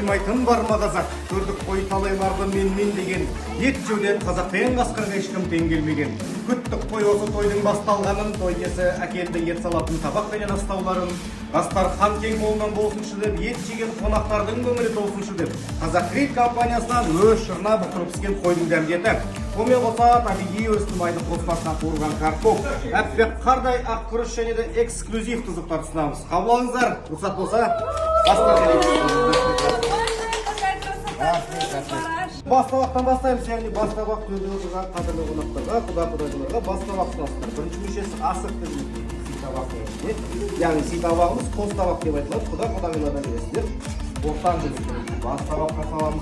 Тоймайтын бар ма қазақ? Көрдік қой талайларды менмен деген. Ет жеуден қазақ пен қасқырға ешкім тең келмеген. Күттік қой осы тойдың басталғанын. Той иесі әкелді ет салатын табақ пенен астауларын. Дастархан кең молынан болсыншы деп, ет жеген қонақтардың көңілі толсыншы деп, «Қазақ Гриль» компаниясынан өз шырнап бұқтырып піскен қойдың дәмді еті. Сонымен қоса табиғи өсті майды қоспасынан қуырған картоп, әппақ қардай ақ күріш және де эксклюзив тұздықтар ұсынамыз. Қабыл алыңыздар, рұқсат болса, бастар. Рахмет, рахмет. Бас табақтан бастаймыз, яғни бас табақ төрде отырған қадірлі қонақтарға, құда құдағиларға бас табақ ұсынасыздар. Бірінші мүшесі асық деген сый табақтың ішінде. Яғни сый табағымыз қос табақ деп айтылады. Құда құдағилардан бересіздер. Ортан жілік бас табаққа саламыз.